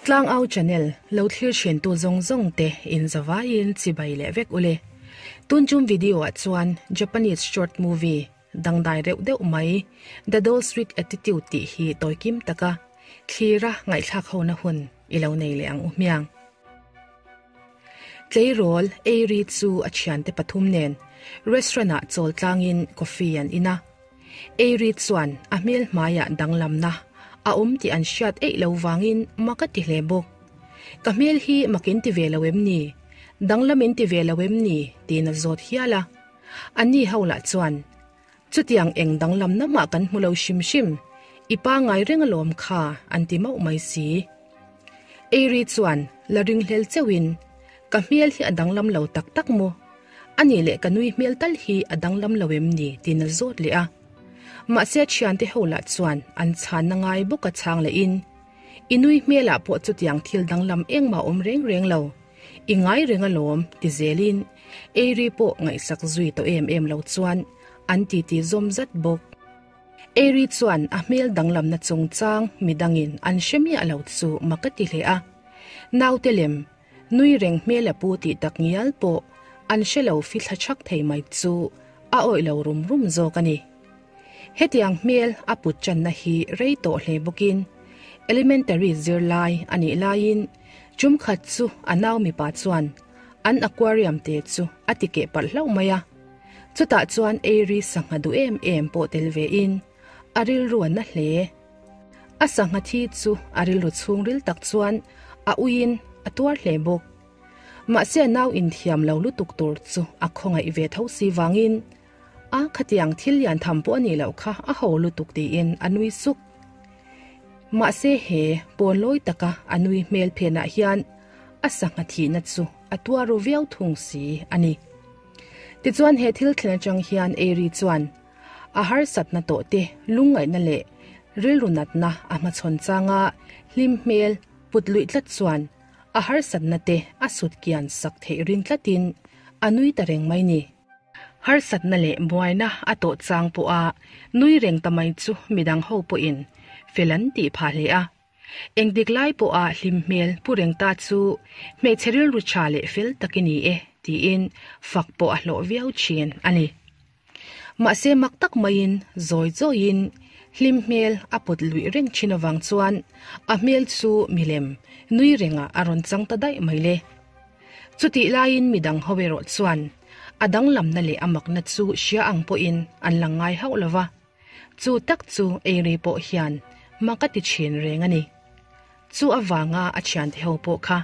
Tlangau channel lo thlir thintu zawng zawng te in zavaiin chibai leh vek ule. Tun chum video ah chuan Japanese short movie dangdai reuh deuh mai The Doll Sweet Attitude tih hi tawikim taka thlira ngaihthlak hona hun i lo nei leh ang u hmiang. Tleirawl Eiri chu a thiante pathum nen restaurant ah chawl tlangin coffee an in a. Eiri chuan a hmel hmaiah danglamna a awm tih an hriat eih lo vangin mak a ti hle bawk. Ka hmel hi mak in ti ve lo em ni? Danglam in ti ve lo em ni? tiin a zawt hial a. Anni ho lah chuan, Chutiang eng danglamna mah kan hmu lo hrim hrim, i pangai reng alawm kha an ti mauh mai si. Eiri chuan la ringhlel cheuhin, Ka hmel hi a danglam lo tak tak maw? A nih leh ka nui hmel tal hi a danglam lo em ni? tiin a zawt leh a. Mahse thiante ho lah chuan an chhanna ngai bawka chhang lehin, I nui hmelah pawh chutiang thil danglam engmah awm reng reng lo, i ngai reng alawm ti zelin Eiri pawh ngaihsak zui tawh em em lo chuan an titi zawm zat bawk. Eiri chuan a hmel danglamna chungchang midangin an hre miah lo chu mak a ti hle a. Naute lem, nui reng hmel a pu tih tak ngial pawh an hre lo fithla chhak thei mai chu a awih lo rum rum zawk a ni. Hetiang hmel a put channa hi rei tawh hle bawkin elementary zirlai a nih laiin chum khat chu a nau mipa chuan an aquarium te chu a ti keh palh hlauh mai a. Chutah chuan Eiri sangha duh em em pawh tel vein a rilru a na hle. A sangha thi chu a rilru chhungril tak chuan a uiin a tuar hle bawk. Mahse a nau inthiam lo lutuk tur chu a khawngaih ve tho si vangin A, khatiang thil lian tham pawh a nih loh kha a ho lutuk tiin a nui suk. Mahse he pawn lawi taka a nui hmel phenah hian a sangha thihna chu a tuar ru viau thung si a ni. Tichuan he thil thlen atang hian Eiri chuan a harsatna tawh te lungngaihna leh rilru natna a hmachhawn changa hlim hmel put luih tlat chuan a harsatna te a sut kian sak theih ring tlatin a nui ta reng mai ni. Harsatna leh buaina a tawh chang pawha nui reng ta mai chu midang ho pawhin fel an tih phah hle a. Engdik lai pawha hlim hmel pu reng ta chu hmeichhe rilru tha leh fel tak i ni e tiin fak pawh a hlawh viau thin a ni. Mahse mak tak maiin zawi zawiin hlim hmel a put luih reng thin avang chuan a hmel chu milem nui rengah a rawn chang ta daih mai le. Chutih laiin midang ho erawh chuan a danglamna leh a makna chu hria ang pawhin an lang ngai hauh lo va, chu tak chu Eiri pawh hian mak a ti thin reng a ni. Chu avanga a thiante ho pawh kha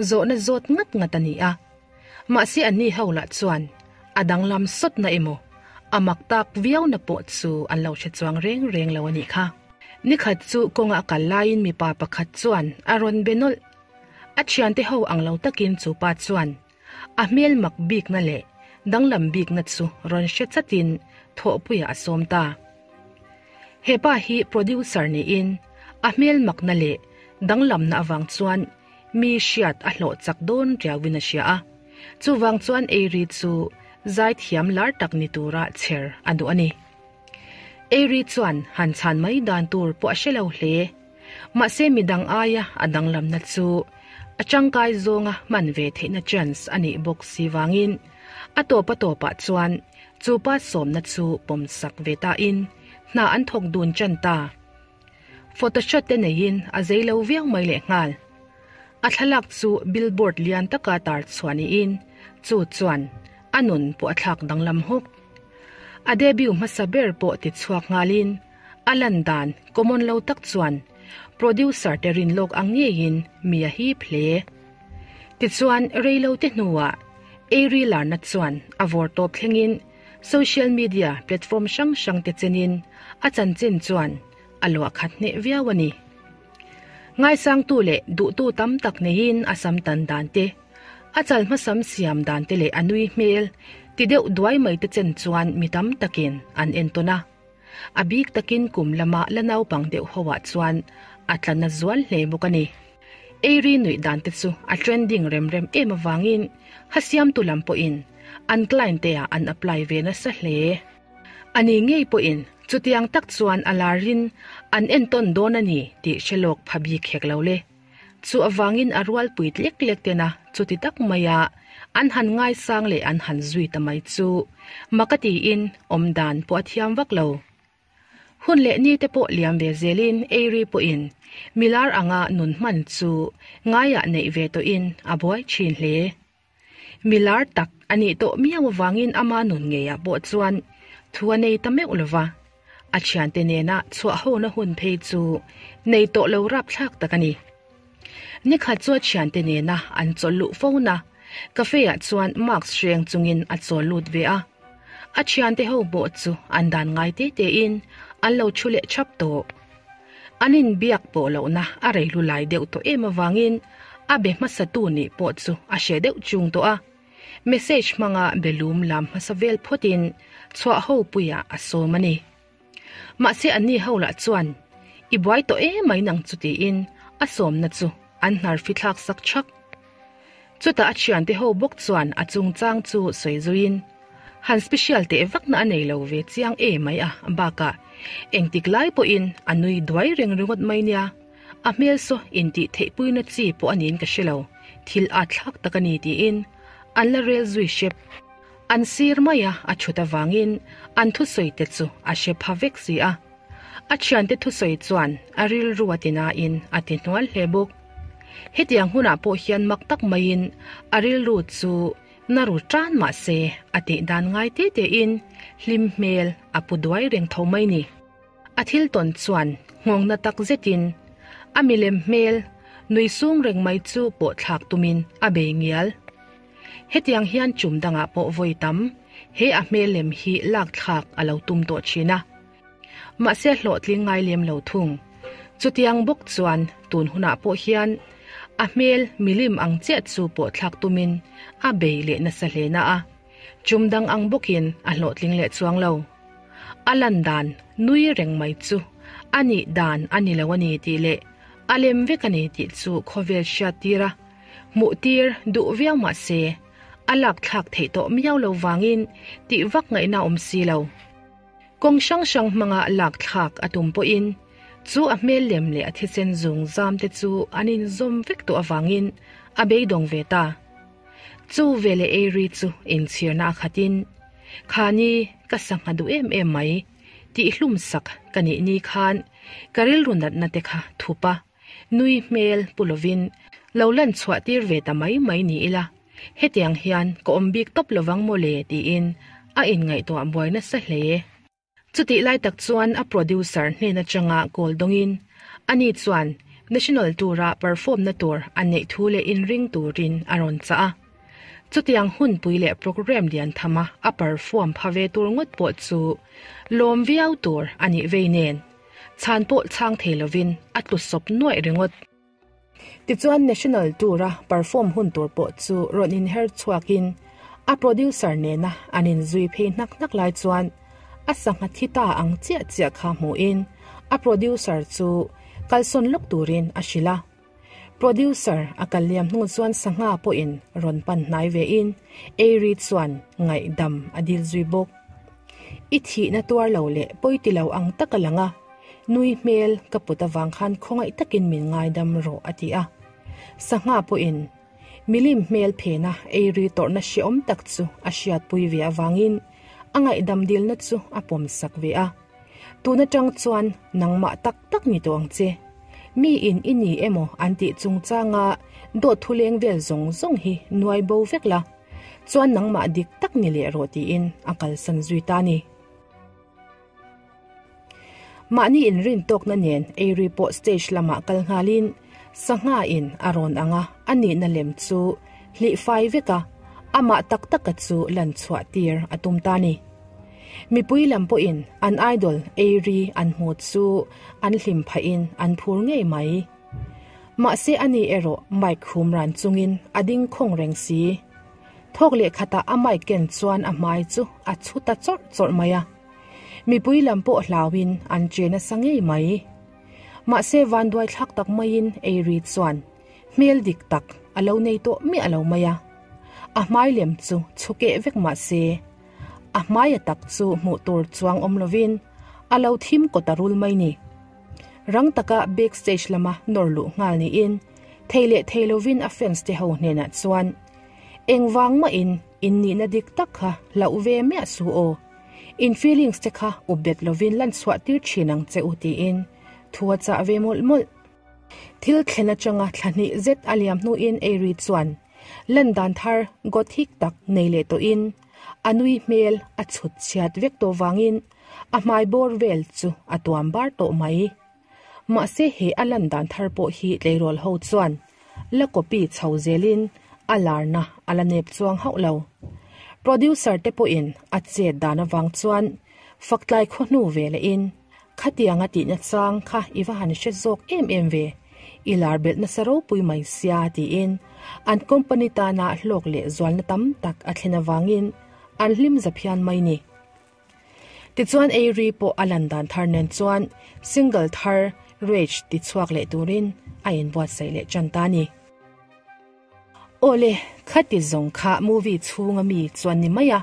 zawhna zawt ngat ngat a ni a, mahse anni ho lah chuan a danglam sawtna emaw a mak tak viauna pawh chu an lo hre chuang reng reng lo a nih kha. Nikhat chu kawnga a kal laiin mipa pakhat chuan a rawn be nawlh. A thiante ho ang lo takin chu pa chuan a hmel mak bikna leh danglam bikna chu rawn hre chatin thawhpuiah a sawm ta. He pa hi producer niin a hmel makna leh danglamna avang chuan mi hriat a hlawh chak dawn riauin a hria a, chuvang chuan Eiri chu zaithiam lar tak ni tura chher a duh a ni. Eiri chuan han chhan mai dan tur pawh a hre lo hle. Mahse midang aia a danglamna chu a tangkai zawnga hman ve theihna chance a nih bawk si vangin a tawp a tawpah chuan chu pa sawmna chu pawm sak ve tain hna an thawk dun tan ta. Photoshot te neiin a zei lo viau mai lehnghal. A thlalak chu billboard lian taka tar chhuah niin chu chuan a nun pawh a thlak danglam hawk. A debut hmasa ber pawh ti chhuak nghalin A lan dan common lo tak chuan producer te rin lawk ang ngeiin mi a hip hle. Tichuan reilo te hnuah Eiri larna chuan a vawr tawp thlengin social media platform hrang hrang te chenin a chanchin chuan a luah khat hneh viau a ni. Ngaisangtu leh duhtu tam tak neiin a sam tan dan te, a chal hmasam siam dan te leh a nui hmel ti deuh duai mai te chen chuan mi tam takin an entawn a. A bik takin kum lama la naupang deuh ho ah chuan a tla na zual hle bawk a ni. Eiri nuih dan te chu a trending rem rem em avangin hasiamtu lam pawhin an client te ah an apply ve nasa hle. A ni ngei pawhin chutiang tak chuan a larin an entawn dawn a ni tih hre lawk pha bik hek lo le. Chu avangin a rualpui lek lek tena chuti tak maia an han ngaisang leh an han zui ta mai chu mak a tiin awmdan pawh a thiam vak lo. Hun leh ni te pawh liam ve zelin Eiri pawhin milar anga nun hman chu ngaiah neih ve tawhin a buai thin hle. Milar tak a nih tawh miau avangin ama nun ngeiah pawh chuan thu a nei ta meuh lova, a thiante nena chhuah hona hun phei chu nei tawh lo rapthlak tak a ni. Nikhat chu a thiante nena an chawlh luh fo na, cafe ah chuan mask hreng chungin a chawl lut ve a. A thiante ho pawh chu an dan ngai te te in an lo thu leh thap tawh. An inbiak pawh lohna a rei lu lai deuh tawh em avangin a be hmasatu nih pawh chu a hre deuh chung tawh a. Message hmanga be lum lam hmasa vel phawtin chhuah ho puiah a sawm a ni. Mahse anni ho lah chuan i buai tawh em mai nang chu tiin a sawmna chu an hnar fithlak sak thak. Chutah a thiante ho bawk chuan a chungchang chu sawi zuiin han special teh vakna a nei lo ve chiang e mai a, bakah engtik lai pawhin a nui duai reng ringawt mai nia, a hmel saw intih theihpuina chi pawh a niin ka hre lo, thil at thlak tak a ni tiin an la rel zui hrep. An sir maia a thut avangin an thusawi te chu a hre pha vek si a. A thiante thusawi chuan a rilru a ti nain a ti hnual hle bawk. Hetiang hunah pawh hian mak tak maiin a rilru chu na ru tan mah se a tih dan ngai te tein hlim hmel a pu duai reng tho mai ni. A thil tawn chuan nghawngna tak zetin a milem hmel nui sung reng mai chu pawh thlak tumin a bei ngial. Hetiang hian chum dangah pawh vawi tam he a hmel lem hi lak thlak a lo tum tawh thin a. Mahse hlawhtling ngai lem lo thung. Chutiang bawk chuan tun hunah pawh hian a hmel milim ang chiah chu pawh thlak tumin a bei leh nasa hle na a, chum dang ang bawkin a hlawhtling leh chuang lo. A lan dan nui reng mai chu a nih dan a ni lo a ni tih leh a lem vek a ni tih chu khawvel hriat tir a, hmuh tir duh viau mah se a lak thlak theih tawh miau lo vangin tih vak ngaihna awm si lo. Kawng hrang hrang hmanga lak thlak a tum pawhin chu a hmel lem leh a thisen zung zam te chu an inzawm vek tawh avangin a beidawng ve ta. Chu veleh Eiri chu inchhirna a khatin, Khani, ka sangha duh em em mai, tih hlum sak ka nih ni khan ka rilru natna te kha thup a, nui hmel pu lovin lo lan chhuah tir ve ta mai mai ni ila. Hetiang hian ka awm bik tawp lovang maw le tiin a inngaihtuah buai nasa hle. Chutih lai tak chuan a producer hnen atanga call dawngin ani chuan National Tour-a perform na tur a neih thu leh inring turin a rawn chah a. Chutiang hunpui leh programme lian thama a perform pha ve tur ngawt pawh chu lawm viau tur a nih vei nen chhan pawh chhang thei lovin a tlu sawp nuaih ringawt. Tichuan National Tour-a perform hun tur pawh chu rawn inher chhuakin a producer nena an inzui phei hnak hnak lai chuan a sangha thi ta ang chiah chiah kha hmuhin a producer chu kalsawn lawk turin a hrilh a. Producer a kal liam hnu chuan sangha pawhin rawn pan hnai vein Eiri chuan ngaihdam a dil zui bawk. I thihna tuar lo leh pawi ti lo ang tak a lang a. Nui hmel ka put avang khan khawngaih takin min ngaidam rawh a ti a. Sangha pawhin milim hmel phena eiri tawrhna hreawm tak chu a hriatpui ve avangin a ngaihdam dilna chu a pawmsak ve a. Tun atang chuan nangmah tak tak ni tawh ang che. Mi in i ni emaw an tih chungchanga dawt thu leng vel zawng zawng hi nuai bo vek la, chuan nangmah dik tak ni leh rawh tiin a kalsan zui ta a ni. Mahni inrin tawkna nen Eiri pawh stage lamah kal nghalin sangha in a rawn ang a, a nihna lem chu hlih fai vek a, amah tak taka chu lan chhuah tir a tum ta ni. Mipui lam pawhin an idol Eiri an hmu chu an hlim phahin an phur ngei mai. Mahse ani erawh mic hum ran chungin a ding khawng reng si. Thawk leh khatah a mic ken chuan a hmai chu a chhu ta chawrh chawrh mai a. Mipui lam pawh hlauin an che nasa ngei mai. Mahse vanduai thlak tak maiin Eiri chuan hmel dik tak a lo nei tawh miah lo mai a. A hmai lem chu chhu keh vek mah se a hmai a tak chu hmuh tur chuang awm lovin a lo thim kawt a rul mai ni. Rang taka backstage lama nawr luh nghal niin. Thei leh thei lovin a fans te ho hnenah chuan, Engvang mahin in nihna dik tak kha hlauh ve miah suh aw. In feelings te kha up bet lovin lan chhuah tir thin ang che u tiin thu a chah ve mawlh mawlh. Thil thlen atanga thla hnih zet a liam hnuin Eiri chuan lan dan thar gothic tak nei leh tawhin a nui hmel a chhut chhiat vek tawh vangin a hmai bawr vel chu a tuam bar tawh mai. Mahse he a lan dan thar pawh hi tleirawl ho chuan la copy chho zelin a larna a la nep chuang hauh lo. Producer te pawhin a chet dan avang chuan faktlai khaw hnu ve lehin khatianga tihna chang kha i va han hre zawk em em ve, i lar belh nasa ropui mai sia tiin an company tana hlawk leh zualna tam tak a thlen avangin an hlim za phian mai ni. Tichuan Eiri pawh a lan dan thar nen chuan single thar Rage ti chhuak leh turin a inbuatsaih leh tan ta a ni. Awle, khati zawng kha movie chhunga mi chuan ni mai a.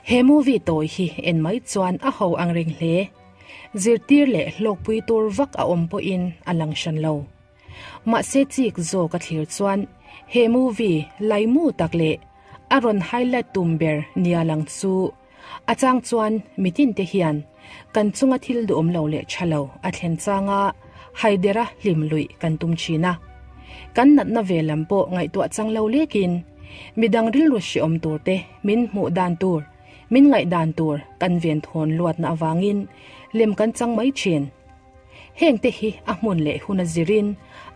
He movie tawi hi en mai chuan a ho ang reng hle. Zirtir leh hlawkpui tur vak a awm pawhin a lang hran lo. Mahse chik zawk a thlir chuan he movie laimu tak leh a rawn highlight tum ber nia lang chu a chang chuan mitin te hian kan chunga thil duhawm lo leh tha lo a thlen changa haidera hlim luih kan tum thin a. Kan natna ve lam pawh ngaihtuah chang lo lekin midang rilru hreawm tur te min hmuh dan tur, min ngaihdan tur kan ven thawn luatna avangin lem kan chang mai thin. Heng te hi a hmun leh hun a zirin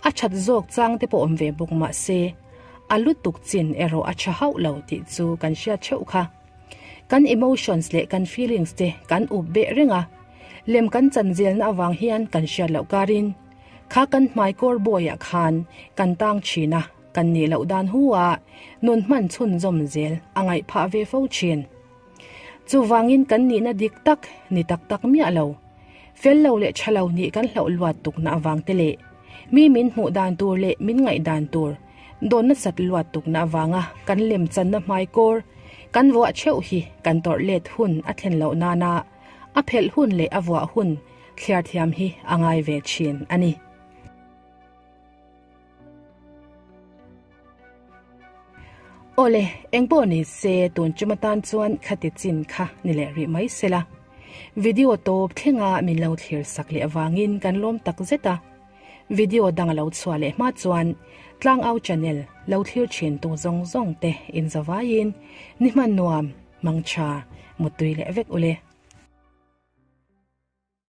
a that zawk chang te pawh awm ve bawk mah se, a lutuk chin erawh a tha hauh lo tih chu kan hriat theuh kha. Kan emotions leh kan feelings te kan up beh reng a, lem kan chan zelna avang hian kan hriat loh karin kha kan hmai kawr bawiah khan kan tang thin a, kan nih loh dan hu a nun hman chhunzawm zel a ngaih phah ve fo thin. Chuvangin kan nihna dik tak ni tak tak miah lo. Fel lo leh tha lo nih kan hlauh luat tukna avang te leh mi min hmuh dan tur leh min ngaih dan tur dawn nasat luat tukna avanga kan lem channa hmai kawr kan vuah theuh hi kan tawrh let hun a thlen loh nana a phelh hun leh a vuah hun thliar thiam hi a ngai ve thin a ni. Awle, engpawh ni se tun chuma tan chuan khati chin kha ni leh rih mai sela. Video tawp thlenga min lo thlir sak leh avangin kan lawm tak zet a. Video dang a lo chhuah leh hma chuan Tlangau channel lo thlir thin tu zawng zawng te in zavaiin ni hman nuam, mangtha, muttui leh vek ule.